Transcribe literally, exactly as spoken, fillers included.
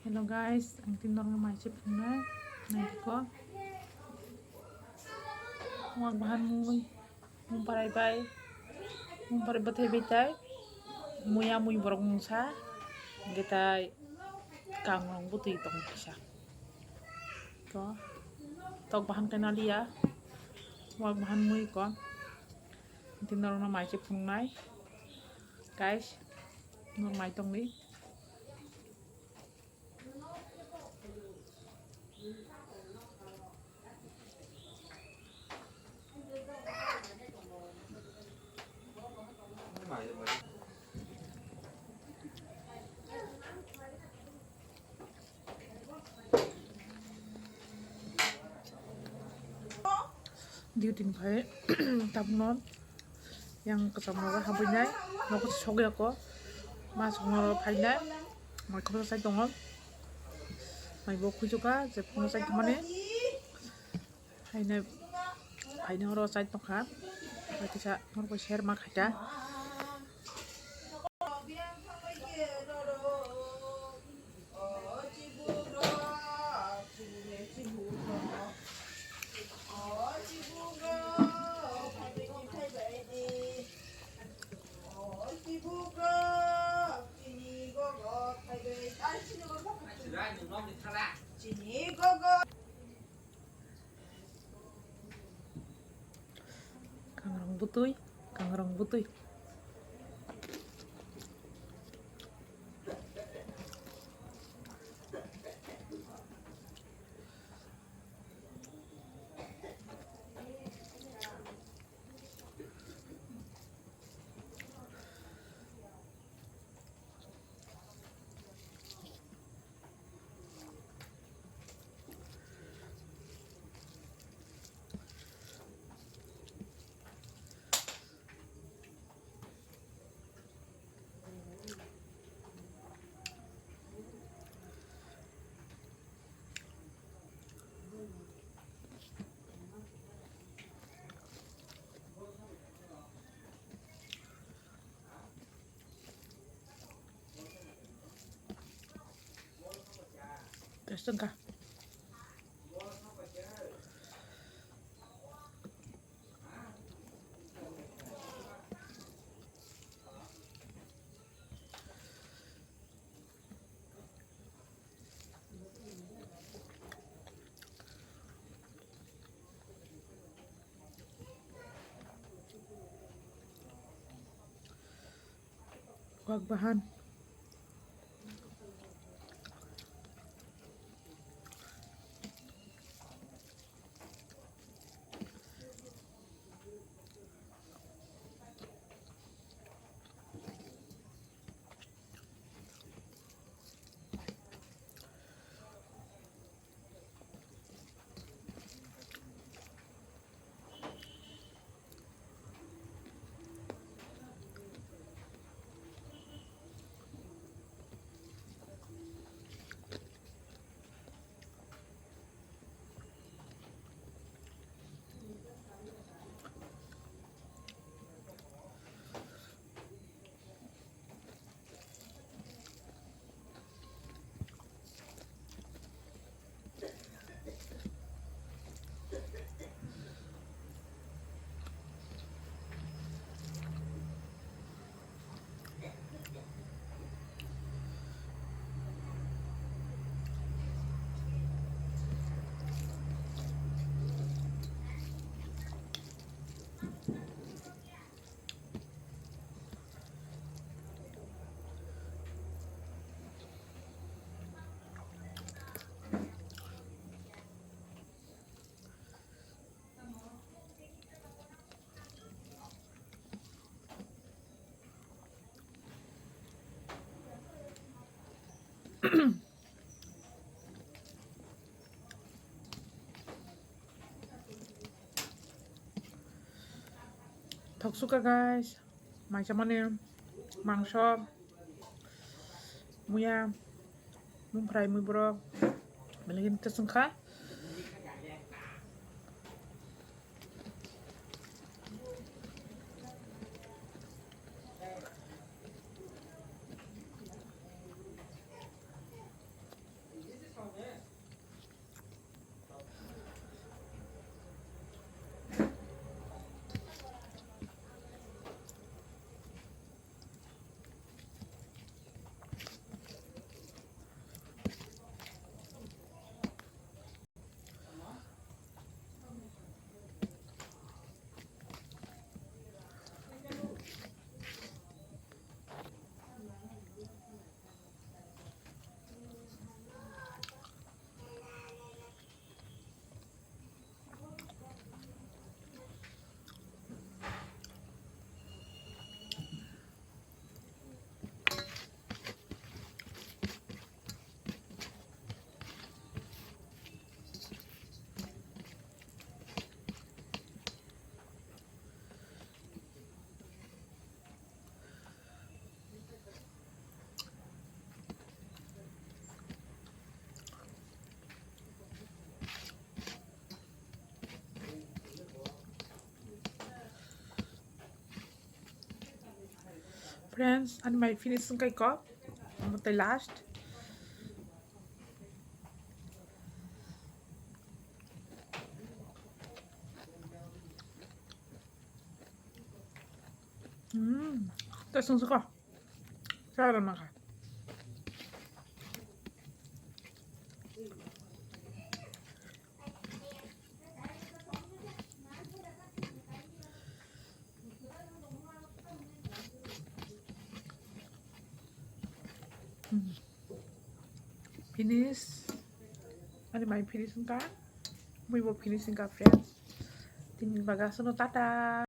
Hello guys, ang tini norokno mai se phunuknai, naidi ko. Wak bahan mui, mung parai bai, mung parai bwthai bai tai, muya mui borok mungsa, hwnkhe tai kangrong bwtwi tong kisa. To, tok bahan khe naliya, wak bahan mui ko. Ang tini norokno mai se phunuknai, guys, norok mai tongdi. Duty ni phai tabukno yang kwcham rogo habwi nai, nogo sogwi ako ma songno phainai, mai khobsa sai tongo, mai bo khuijuka je phunukno sai tongmani. Haino, haino oro chai tongkha. Bai kisa norokbai ser ma khaita. Kangrong bwtwi, kangrong bwtwi. Guys, tengka. Wak bahan. Thok suka guys, mai chamani mangso, muya, mung phrai, mui borok, belai khe tei chwngkha. Friends, ani mai finish wngkha kok. Omo tei last. Hmm, tei songsuko. Sa rw nangkha. Finish. Ani mai finish wngkha. Mui bo finish wngkha, friends. Tini bagwi aswkno tata.